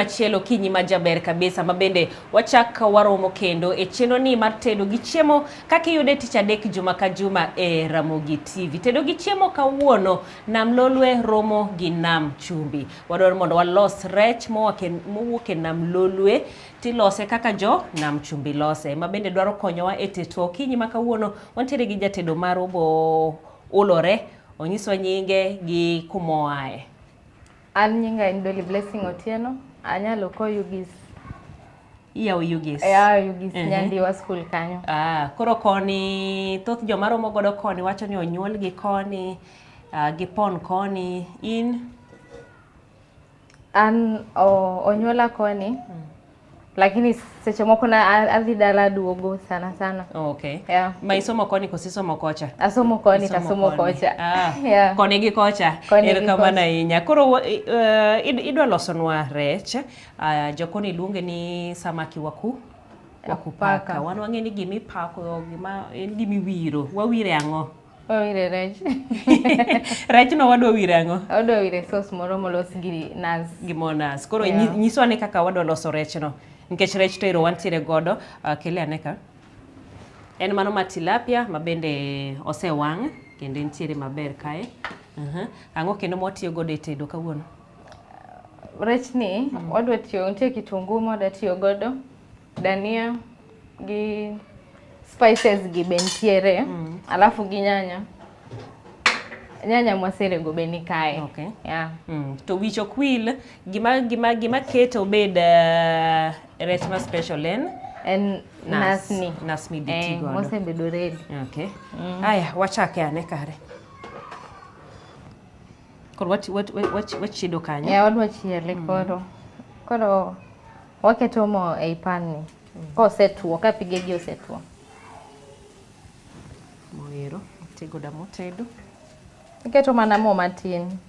machielo, okinyi ma jaber kabisa ma bende wachak waromo kendo e chenro ni mar tedo gi chiemo kaka iyude tich adek juma ka juma e Ramogi TV. Tedo gi chiemo kawuono Nam Lolwe romo gi Nam Chumbi. Wadwaro mondo walos rech mowuok e Nam Lolwe tilose kaka jo Nam Chumbi lose. Ma bende dwaro konyowa e tetwa okinyi ma kawuono wantiere gi jatedo marwa bo ulore onyiswa nyinge gi kumoaye. An nyinga en Dolly Blessing Otieno, anyalo ko Yugis. Iyawo Yugis? Ayawo Yugis, Nyandiwa school kanyo. Ah, koro koni thoth joma romo godo koni wacho ni onyuolgi koni, gipon koni, in? An onyuola koni. Lakini seche moko na adhi dala duogo sana sana. Okay. Yeah. Ma isomo koni koso isomo kocha? Asomo koni to asomo kocha. Ah. Yeah. Koni gi kocha. Erokamano ahinya. Koro idwa losonwa rech. Jokoni luonge ni samaki waku wakupaka. Wan wang'e ni gima ipako, gima en gima iwiro. Wawire ang'o? Wawire rech. Rech no wadwa wire ang'o? Wadwa wire sauce moro molos gi nas. Gi mo nas. Koro yeah. Nyiswa ane kaka wadwa loso rech no. Nikech rech to ero wantiere godo, kele ane ka. En mano ma tilapia ma bende osewang' kendo entiere maber kae. Ang'o kendo mwatiyo godo e tedo kawuono? Rech ni wadwa tiyo, nitie kitungu ma wadwa tiyo godo, dania gi spices gi be nitiere, alafu gi nyanya. Nyanya mwaserego be ni kae. Okay. Yeah. To wich ok wil, gima keto obed rech ma special en? En nas ni. Nas midhi ti godo. Mosebedo ready. Okay. Aya, wachake ane kare. Koro wachiedo kanyo. Yeah, wadwa chiele koro. Koro waketo mo ei pan ni. Kosetuo, ka pige gi osetuo. Moero, tigo da motedo. Iketo mana mo matin.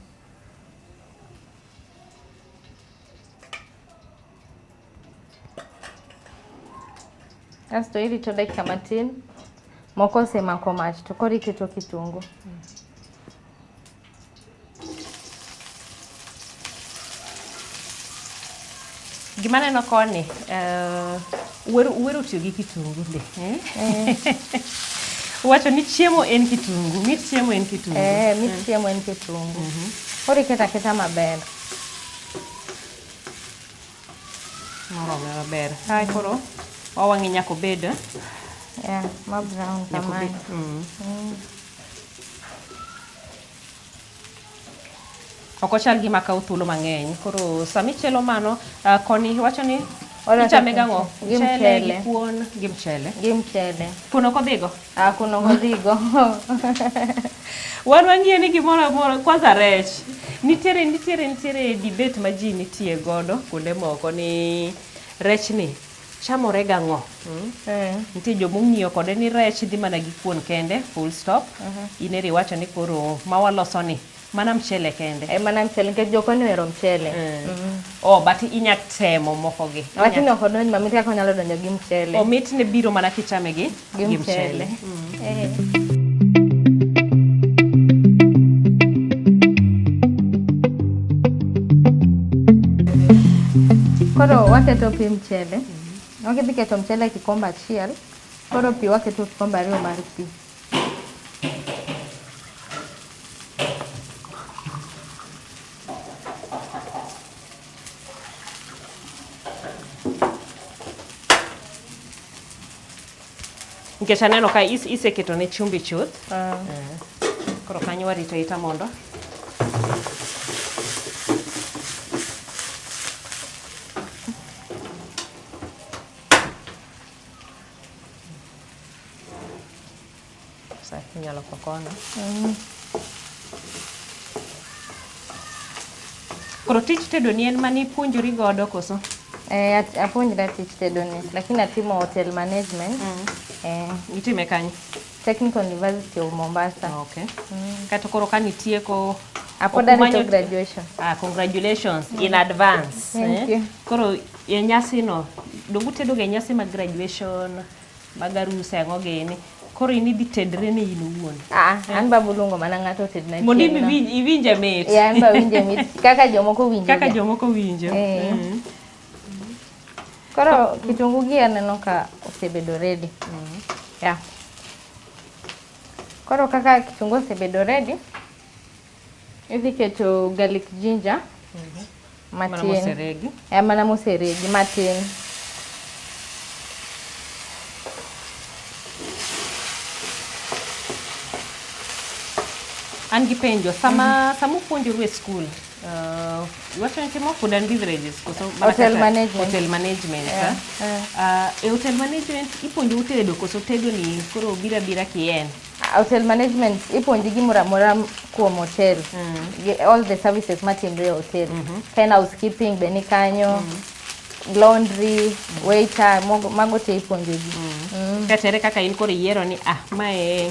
Kasto irito dakika matin. Moko osemako mach to koro iketo kitungu. Gima aneno koni, uwero tiyo gi kitungu be. Wacho ni chiemo en kitungu, mit chiemo en kitungu. Mit chiemo en kitungu. Koro iketo aketa maber. Morome maber. Kae koro wawang'e nyaka obed. Yeah, ma brown Nyaka obed. kamae. Ok ochal gima kawo thuolo mang'eny. Koro sama ichielo mano, koni iwacho ni Wadwa ichame keto gang'o? gi Mchele, gi mchele. kuon, gi mchele. Gi mchele. Kuon ok odhigo? Ah, kuon ok odhigo. Wan wang'iyo ni gimoro amora, kwanza rech. Nitiere, nitiere, nitiere debate ma ji nitie godo kuonde moko ni rech ni chamore gang'o? Nitie joma ong'iyo kode ni rech dhi mana gi kuon kende, full stop. In eri iwacho ni koro ma waloso ni mana mchele kende. Mana mchele nikech jokoni ohero mchele. Oh, but inya temo moko gi. Lakini ok odonj mamit kaka onyalo donjo gi mchele. Omit ne biro mana kichame gi Gi gi mchele. mchele. Koro waketo pi mchele. Wakidhi keto mchele e kikombe achiel, koro pi waketo kikombe ariyo mar pi. Nikech aneno ka iseketo ne chumbi chuth. Koro kanyo warito ita mondo. Sa inyalo kokono. Koro tich tedo ni en mane ipuonjori godo koso? Apuonjra tich tedo ni, lakini atimo hotel management. Itime kanye? Technical University of Mombasa. Okay. Kato koro ka nitieko Apod arito graduation. Ah, congratulations in advance. Thank you. Koro e nyasi no, donge utedo ga e nyasi mag graduation, mag arus ang'o gini. Koro in idhi tedre ne in owuon. Ah, an be aboluongo mana ng'ato otedna Mondo chieng'no. iwinje mit. Yeah, an be awinje mit kaka jomoko winjo. Kaka jomoko winjo. Koro kitungu gi aneno ka osebedo ready. Yeah. Koro kaka kitungu osebedo ready, idhi keto garlic ginger Mana matin. moseregi. Eh, mana moseregi matin. An gi penjo, sama sama upuonjoru e skul, iwacho ni timo food and beverages koso mana Hotel kata- management. Hotel management. Yeah, eh? E hotel management ipuonjou tedo koso tedo ni koro biro abira kien? Hotel management ipuonji gimoro amora kuom hotel. All the services matimre e hotel. Ka en housekeeping be ni kanyo, laundry, waiter, mago te ipuonjo ji. Kata ere kaka in koro iyiero ni ah mae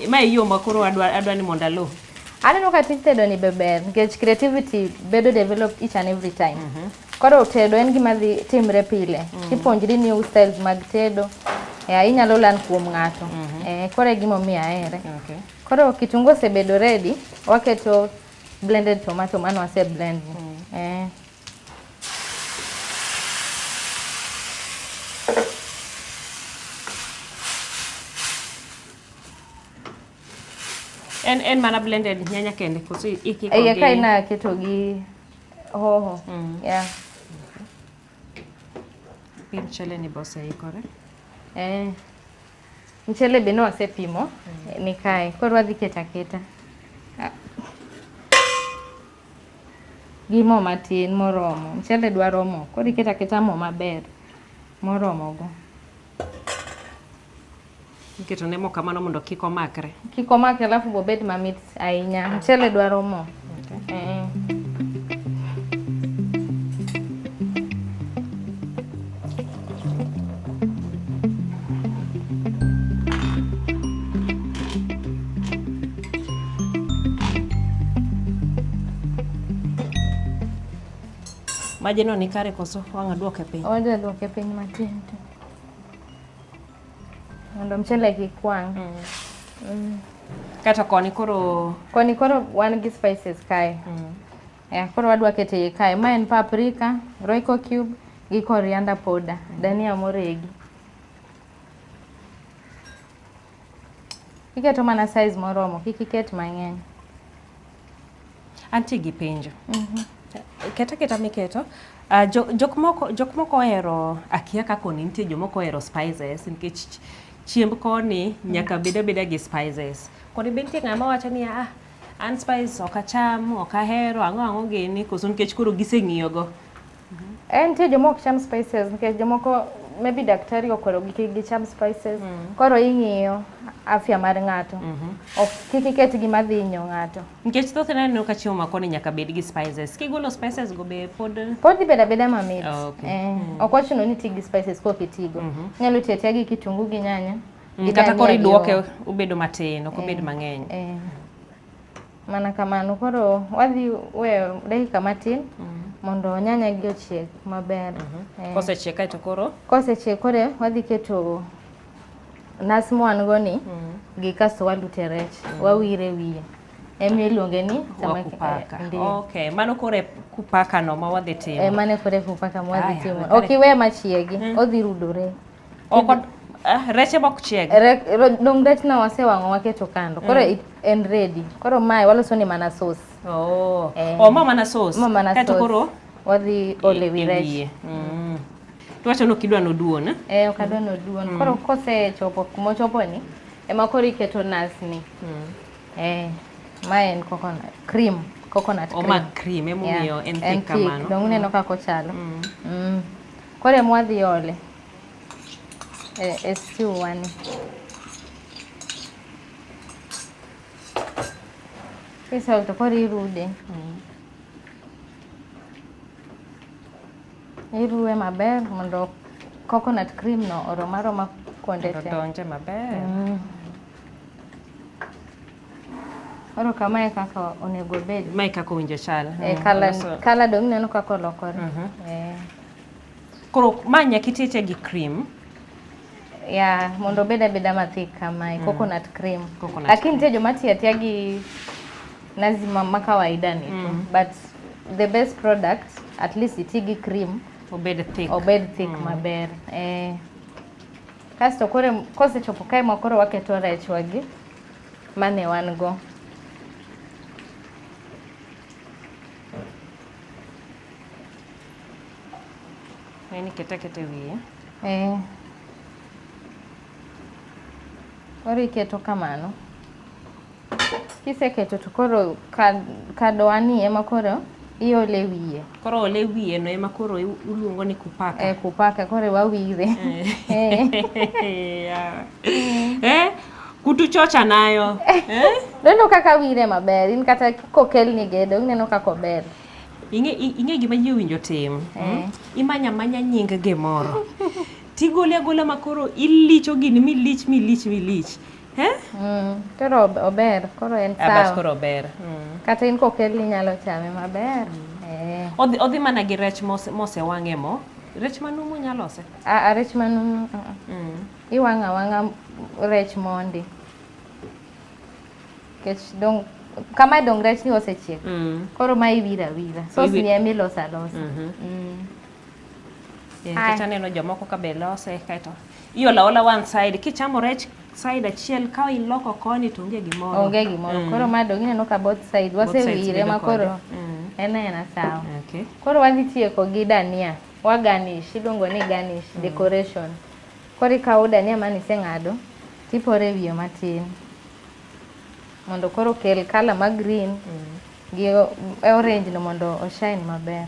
mae yo ma koro adwa ni mondo aluw. Aneno ka tij tedo ni be ber nikech creativity bedo developed each and every time. Koro tedo en gima dhi timre pile. Ipuonjri new styles mag tedo. Inyalo learn kuom ng'ato. Koro e gima omiyo ahere. Okay. Koro kitungu osebedo ready, waketo blended tomato mano wase blend ni. En mana blended nyanya kende koso ikiko Iye gi ka ina keto gi hoho. Yeah. Pi mchele ni be oseikore? Mchele be ne wasepimo ni kae. Koro wadhi keto aketa. Gi mo matin moromo. Mchele dwaro mo. Koro iketo aketa mo maber moromo go. Iketo ne mo kamano mondo kik omakre. Kik omakre alafu bobed mamit ahinya. Mchele dwaro mo. Okay. Majeno ni kare koso wang' aduoke piny? Wadwa duoke piny matin to. Mondo mchele kik wang'. Kata koni koro Koni koro wan gi spices kae. Koro wadwa keto iye kae. Ma en paprika, Royco cube gi coriander powder, dania moregi. Iketo mana size moromo, kik iket mang'eny. Antie gi penjo. Keta keta miketo. Jok moko ohero, akia ka koni nitie jomoko ohero spices nikech chiemb koni nyaka bed abeda gi spices. Koni be nitie ng'ama wacho ni an spice ok acham, ok ahero, ang'o ang'o gini, koso nikech koro giseng'iyo go. Nitie joma ok cham spices nikech jomoko maybe daktari okwerogi kik gicham spices. Koro ing'iyo afya mar ng'ato. Ok kik iket gima dhi hinyo ng'ato. Nikech thothne aneno ka chiemo ma koni nyaka bed gi spices. Kigolo spices go be pod Pod dhi bedo abeda mamit. Okay. Ok ochuno ni ti gi spices kok itigo. Inyalo tiyo atiya gi kitungu gi nyanya. Gi Kata dania koro gi iduoke hoho. obedo matin, ok obed mang'eny. Mana kamano. Koro wadhi weyo dakika matin mondo nyanya gi ochieg maber. Kosechiek kaeto koro? Kosechiek koro wadhi keto nas mwan go ni gi kasto walute rech, wawire wiye. Ema iluonge ni samaki, Wakupaka. Ndiyo. Okay, mano koro e kupaka no ma wadhi timo. Mano koro e kupaka ma wadhi Aya, timo. kare. Ok iwe machiegi, odhi rudore. Ok reche mok chieg. Dong rech no wasewang'o waketo kando. Koro en ready. Koro mae waloso ni mana sauce. Oh. Oh, ma mana sauce. Ma mana Kaeto sauce. koro wadhi ole wi e rech. wiye. Iwacho ni ok idwa noduon, eh? Ok adwa noduon. Koro kosechopo kumochopo ni, ema koro iketo nas ni. Ma en coconut cream, coconut cream. Oma cream, emomiyo en En thick thick. kamano. Dong uneno kaka ochalo. Koro ema wadhi ole e stew wani. Kiseolo to koro irude. Iruwe maber mondo coconut cream no orom aroma kuonde Mondo te. odonje maber. Koro kamae kaka onego obed. Mae kaka owinjo chal. Kala dong ineno kaka olokore. Koro ma nyaka iteche gi cream. Ya, mondo obed abeda mathik kamae, coconut cream. Coconut Lakini nitie joma tiyo atiya gi nazi ma kawaida ni to. But the best product, at least iti gi cream. Obed thick. Obed thick maber. Eh. Kasto koro kosechopo kae ma koro waketo rechwa gi mane wan go. Ng'eni kete aketa e wiye. Eh. Koro iketo kamano. Kiseketo to koro kado ni ema koro iole wiye. Koro ole wiye no ema koro uluongo ni kupaka. Eh, kupaka koro wawire. Eh. Yeah. Eh, kutuchocha nayo. Eh? Neno kaka wire maber, in kata kokelni gedo ineno kaka ober. Ing'e gima ji owinjo tim. Eh. Imanya manya nying gimoro. Tigole agola makoro ilicho gini milich milich milich. Eh? Koro ober, koro en Ah, bas sawa. koro ober. Kata in kokelni inyalo chame maber. Eh. Odhi mana gi rech mosewang' e mo. Rech manumu nyalose? A rech manumu. Iwang'o awang'a rech mondi. Nikech dong kamae dong rech ni osechiek. Koro ma iwiro awira. Sauce ni ema iloso alosa. Nikech aneno jomoko ka be lose kaeto iolo aola one side kichamo rech side achiel ka iloko koni to onge gimoro. Onge gimoro. Koro ma dong ineno ka both side wasewire ma koro en aena sawa. Okay. Koro wadhi tieko gi dania. Wa garnish, iluongo ni garnish, decoration. Koro ikawo dania mane iseng'ado tiporo e wiye matin mondo koro okel colour ma green gi orange no mondo o shine maber.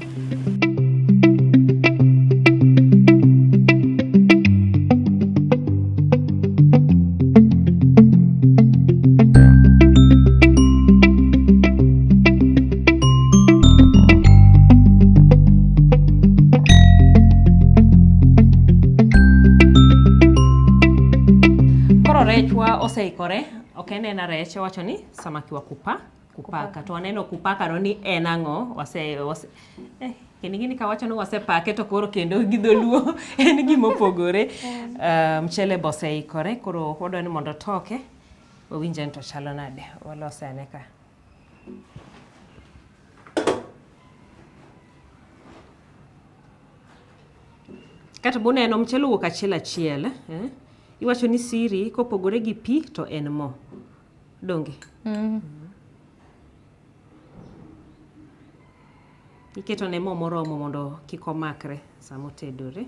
Koro rechwa oseikore, ok en ena rech, owacho ni samaki wa kupaka. To waneno kupaka no ni en ang'o, wase kendo ing'e ni kawacho ni wasepake to koro kendo gi dholuo en gima opogore. Mchele be oseikore, koro wadwa ni mondo otoke, wawinj en to chalo nade, walose ane ka. Kato buneno mchele owuok achiel achiel, eh? Iwacho ni siri kopogore gi pi to en mo. Donge? Iketo ne mo moromo mondo kik omakre sama otedore.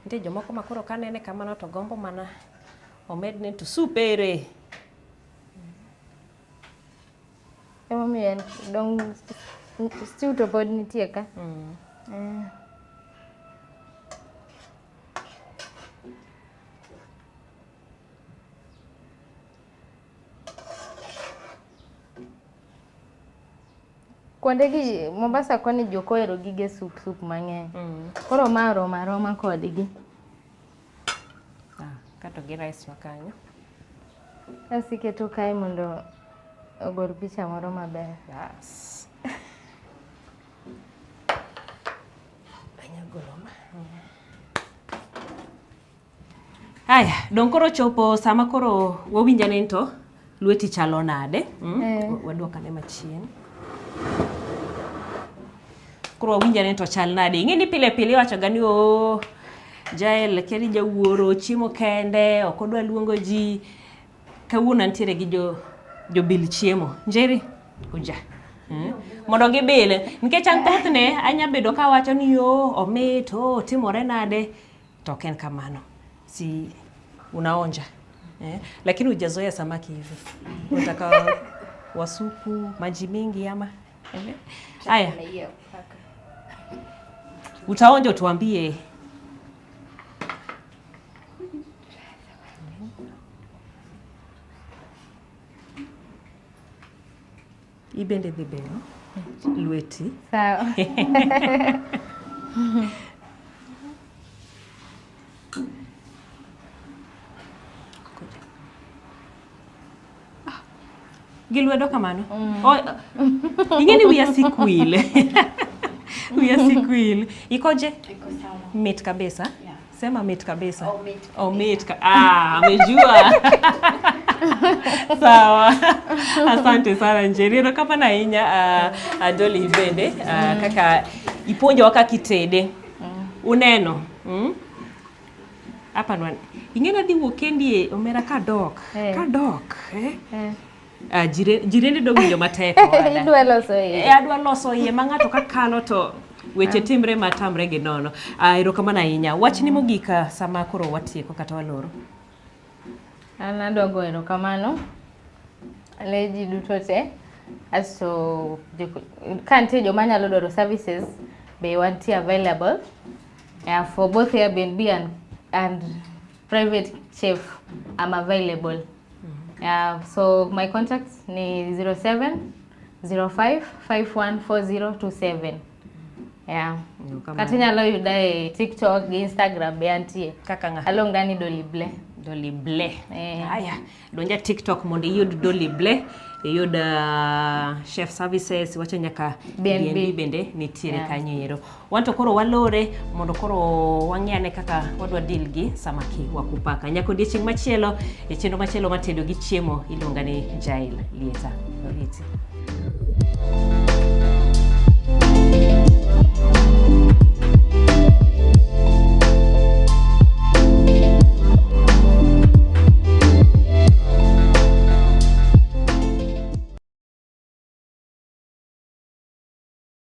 Nitie jomoko ma koro kanene kamano to gombo mana omedne to soup ere. Emomiyo en dong stew to pod nitie ka. Kuonde gi Mombasa koni ji ok ohero gige soup soup mang'eny. Koro ma rom aroma kodgi. Ah, kato gi rice ma kanyo. Kasto iketo kae mondo ogol picha moro maber. Bas. Anya golo ma. Aya, dong koro chopo sama koro wawinja ni to lweti chalo nade? Waduok ane machien. Koro wawinja ni to chal nade? Ing'e ni pile pile iwacho ga ni oo Jael keri jawuoro chiemo kende, ok odwa luongo ji. Kawuono antiere gi jobil chiemo. Njeri, kuja. Mondo gibil. Nikech an thothne anya bedo kawacho ni yo omit, o timore nade. To ok en kamano. Si unaonja. Eh? Lakini hujazoea samaki hivi. Unataka wasupu, maji mingi ama? Aya. Utaonja utuambie. Ibende dhi belo lweti. Sawa. Gi lwedo kamano? Ing'e ni wiya sik wil. Wiya sik wil. Ikoje? Iko sawa. Mit kabisa. Yeah. Sema mit kabisa. Oh, mit. Oh, mit. Ah, amejua. Sawa. Asante sana Njeri. Erokamano ahinya Dolly bende kaka ipuonjowa kaka itede. Uneno. Apa nwan. Ing'e nadhi wuok kendi e omera kadok. Eh. Kadok. Eh? Eh. Ah, jirende dwa winjo matek owada. Idwa loso iye. Eh, adwa loso iye ma ng'ato ka kalo to weche timre matamre gi nono. Ah, erokamano ahinya. Wachni mogik sama koro watieko kata waloro. An adwa goyo erokamano ne ji duto te. Asto ka nitie joma nyalo dwaro services be wantie available. Yeah, for both Airbnb and private chef I'm available. Yeah, so my contacts ni 07 05 514027. Yeah. Erokamano. Kata inyalo yuda e TikTok gi Instagram be antie. Kaka ng'a? Aluonga ni Dolly Ble. Dolly Ble. Eh. Haya, donja TikTok mondo iyud Dolly Ble, iyud chef services, wacho nyaka BNB. BNB bende nitiere Yeah. kanyo ero. Wan to koro walore mondo koro wang'e kaka wadwa deal gi samaki wa kupaka. Nyaka odiechieng' machielo e chenro machielo matedo gi chiemo iluonga ni Jael Lieta. Oriti.